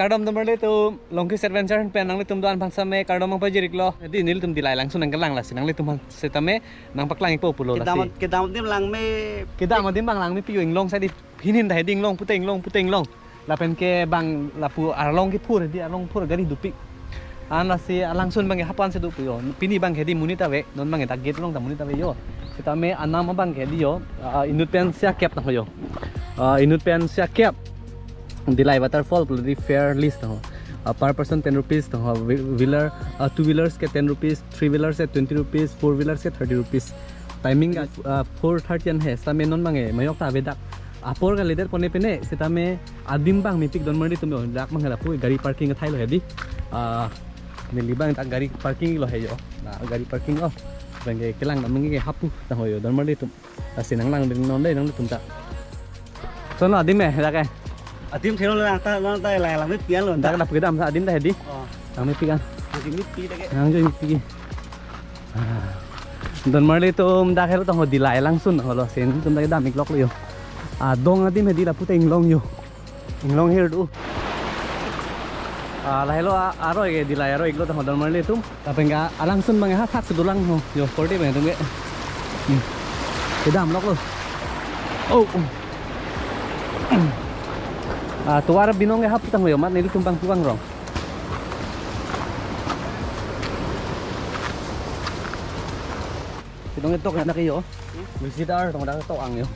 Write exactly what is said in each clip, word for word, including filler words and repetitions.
Kardom donmarlitum, Longkis Adventure pen nanglitum do-an aphan same kardom nangpajir-iklo. Hedi nelitum Dillai alangsun nangkelang, lasi nanglitum aphan setame nangpaklang-ikpo pulo lasi. Kedam, kedam adim lang me. Kedam adim abang lang mepik, inglong sadi hinin ta hedi inglong pute inglong pute inglong. Lapen ke bang lapu arlong kephur, hedi arlong phur gari dopik. An lasi alangsun abang ke hapu-an si do pu yo. Pini abang ke hedi monit ave, non abang ke dak gate along ta monit ave yo. Setame anam abang ke hedi yo, ah, inut pen isi akep tangho yo. Ah, inut pen isi akep. Dillai waterfall pulo hedi fare list tangho. Ah, per person ten rupees tangho. Whe-, wheeler, ah, two wheelers ke ten rupees, three wheelers ke twenty rupees, four wheelers ke thirty rupees. Timing ke, ah, four thirty an he, setame non abang ke mayok ta avedak. Apor kalidet pone pene, setame adim abang mepik donmarlitum yo, dak abang ke lapu gari parking kethai lo hedi. Ah, neli abang dak gari parking lo he yo. Na gari parking lo. Abang ke kelang abang ke hapu tangho yo donmarlitum. Lasi nanglang ding non dei nanglitum ta. Son lo adim me dak ke. Adim thelo lang ta, lang ta lang, lang mepik-an lo. Dak lapu kedam sa adim ta hedi. Oh. Lang mepik-an. Adim mepik dak ke. Nang joi mepik. Ah. Donmarlitum dak helo tangho Dillai alangsun holo, lasi nelitum dak kedam-iklok lo yo. Ah, dong adim hedi lapu ta inglong yo. Inglong hir do. Ah, lahelo a-, aroi ke Dillai aroi-iklo tangho donmarlitum. Lapen ke alangsun abang ke hathak si dolang ho. Yo, korte abang atum ke. Hmm. Kedam-iklok lo. Oh. Oh. Ah, tovar binong ke hapu tangho yo, amat nelitum abang pu-angrong. Kedam ketok anak yo. Visitor tong dak ketok ang yo.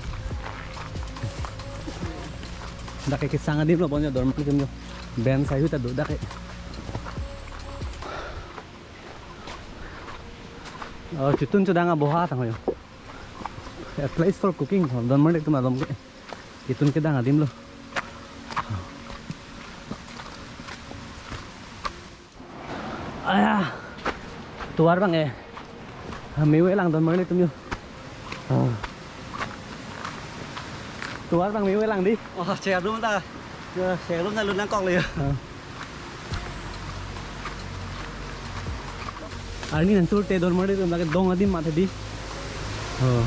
Dak ke kesang adim lo bon yo donmarlitum yo. Ben sai hu ta do dak ke. Oh, chitun chodang aboha tangho yo. A place for cooking, donmarlitum alom ke. Chitun kedang adim lo. Aya. Tovar abang ke. Ah, me-ave lang donmarlitum yo. Ah. Tovar abang me-ave lang dei. Oh, chek arum ta. Ya, chek arum ta lun nangkok lo yo. Ah. Arni nangchurte donmarlitum, lake dong adim mate dei. Oh.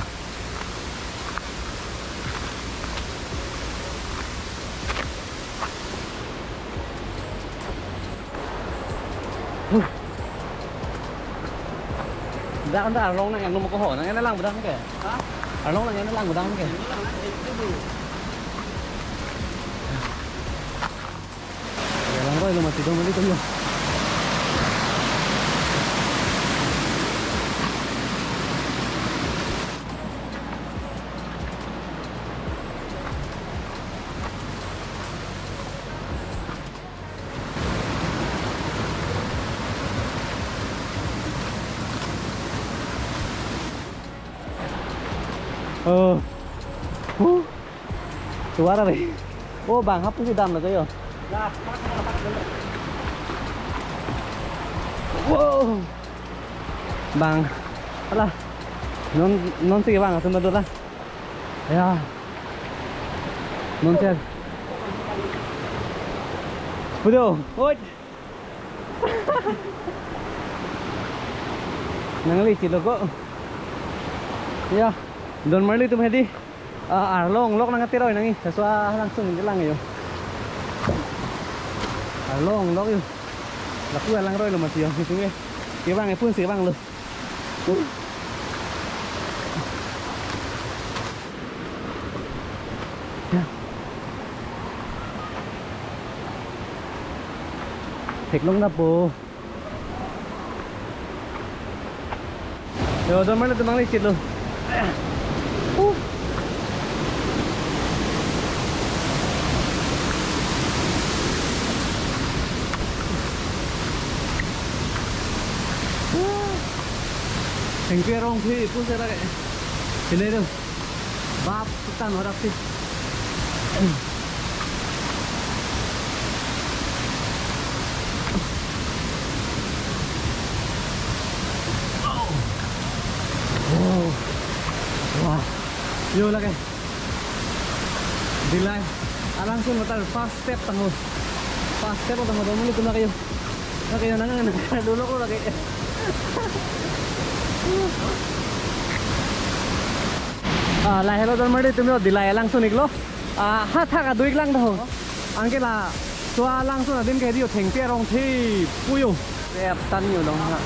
Huh. Dak anta arlong nang-en mo ko ho, nang-en lang budang ke? Ha? Arlong nang-en lang budang ke? Langroi lo mati donmarlitum yo. Oh. Huh. Tovar ave. Oh, bang hapu si dam lo yo. Wow. Bang. Ala. Non, non si bang atum do la. Ya. Non si. Pudo. Oi. Nangli chilo ko. Ya. Donmarlitum hedi. Ah, arlong lok nang ati roi nangji, laso alangsun kelang yo. Arlong lok yo. Lapu alangroi lo mati yo, itum ke. Kevang epun si kevang lo. Ya. Theklong na po. Yo, donmarlitum nangli chitlo. Uh. Thank you, Rong Phi, pu sera ke. Sini tu. Bap, sutan horap sih. Oh. Wah. Yo lagi. Dillai. Alangsun matar first step tangho. First step tangho, donmarlitum lake yo. Lake yo nang nang dolo ko lake. Ah, lahelo donmarlitum yo, Dillai alangsun-iklo. Ah, hathak adu-ik lang tangho. Anke la To alangsun adim ke hedi o, thengpi arong thip pu yo. Rep tan yo long ha.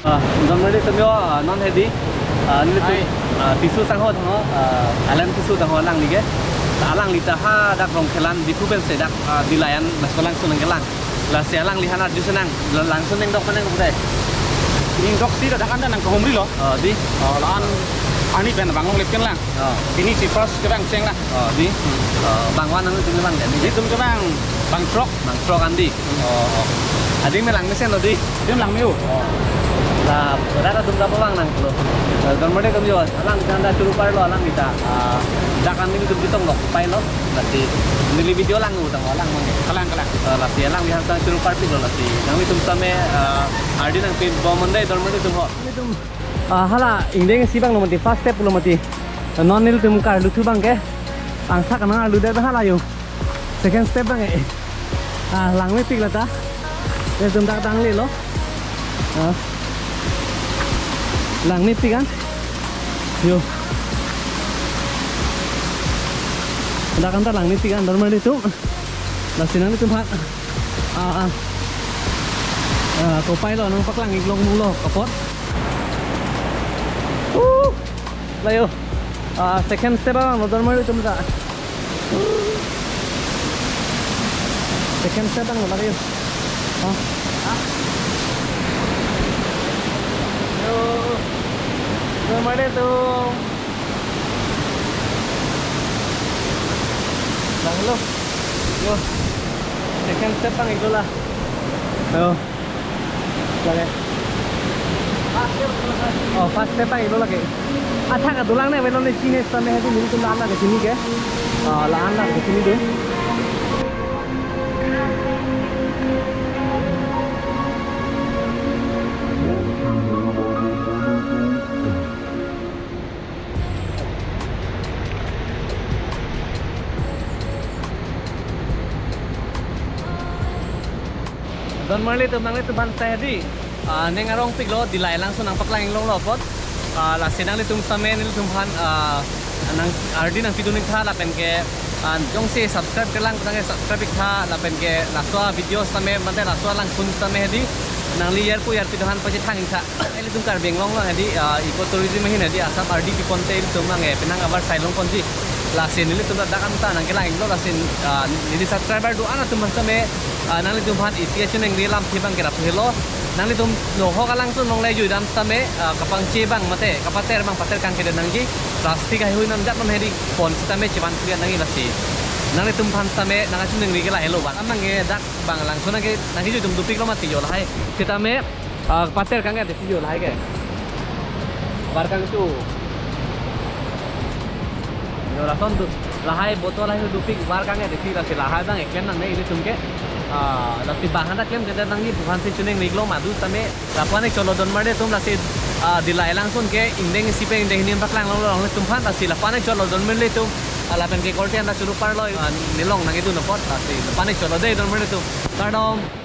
Ah, don marli atum yo, ah, non hedi, ah, nelitum, Hai. Ah, Tisso Sangho tangho, ah, Alan Tisso tangho alangli ke. Alangli ta hadak Rongkhelan, Diphu pensi dak, ah, Dillai an, Masko langsun nangkelang. Lasi alangli aphan arju sinang, la langsun nangdok ma nang pu dei. Nangdok si ladak anta nangkehumri lo. Oh, dei. Oh, la-an arni pen bang longle pen lang. Oh. Pini si first kevang cheng lang. Oh, dei. Oh, bang ko-an nangtum kevang dei. Nelitum kevang bang throk. Bang throk an dei. Oh, oh. Adim me lang mesen lo dei. Adim lang me-o. Oh. La, rat atum ta pavang nanglo. Eh, don marli atum yo, alangli ta anta choro parlo alangli ta. Ah, dak an nelitum chetong lok pai lo. Lasi neli video lang utang alang mang. Kalang, kalang. Eh, lasi alangli aphan ta choro parpiklo lasi. Nanglitum tame, eh, ardi nangpi bom mon dei don marli atum ho. Nelitum, ah, hala ingdeng isi abang lo mati, first step lo mati. Non nelitum karlu thu abang ke. Angthak nang arlu det hala yo. Second step abang eh. Ah, lang mepik lata. Nelitum dak danglelo. Ah. Lang mepik an. Yo. Dak anta lang mepik an don marli atum. Lasi nanglitum aphan. Ah, ah. Ah, kopai lo nangpaklang ik longlo apot. Uh, la yo. Ah, second step abang lo don marli atum ta. Second step abang lo la yo. Ah. Yo. Don marli atum. Lang lo. Yo. Second step abang iklo la. Yo. Lake. Oh, first step abang iklo lake. Athak adolang ne avelo ne chini sitame hedi nelitum la-an lake chini ke. Ah, la-an lake chini dei. Don marli atum nanglitum aphan ta hedi, ah, ning arongpiklo, Dillai langsun nangpaklang ik longlo apot. Ah, lasi nanglitum sitame nelitum aphan, ah, nang ardi nangpidun ik tha lapen ke, ah, jongsi subscribe kelang tangte subscribe ik tha lapen ke laso a-video sitame mate laso alangsun sitame hedi nangli yarpu yarpi atum aphan pachethang ik tha. Ilitum Karbi Anglong along hedi, ah, eco tourism ahin hedi Assam ardi piponte ilitum abang eh penang abar sai longponji. Lasi nelitum dak anta nangkelang iklo lasi, ah, neli subscriber do-an atum aphan sitame, ah, nanglitum aphan isi achoningri alamthe abang kerap helo. Nanglitum nohok alangsun longle juidam sitame, ah, kapangche abang mate kapater abang pater kangkedet nangji. Plastic haihui namjat non hedi pon sitame chevan phulian nangji lasi. Nanglitum aphan sitame nangkachoningri ke lahelo abang. Amang eh dak bang langsun nangke nangkejuidun dopiklo mati yo lahai. Sitame, ah, pater kangkedet yo lahai ke. Var kangchu. Yo lason do. Lahai botol lahai dopik var kangkedet lasi lahai abang eklem nangne ilitum ke. Ah, lasi bang handa klemkedet nangji pu aphansi choningri iklo madu sitame. Lapu-an ik chotlo don marli atum lasi, ah, Dillai langsun ke ingdeng isi pen ingdeng hini paklang longlo nanglitum aphan lasi lapu-an ik chotlo don marli atum. Ah, lapen ke korte anta choro parlo, ah, nelong nangkedun apot lasi lapu-an ik chotlo dei don marli atum. Kardom.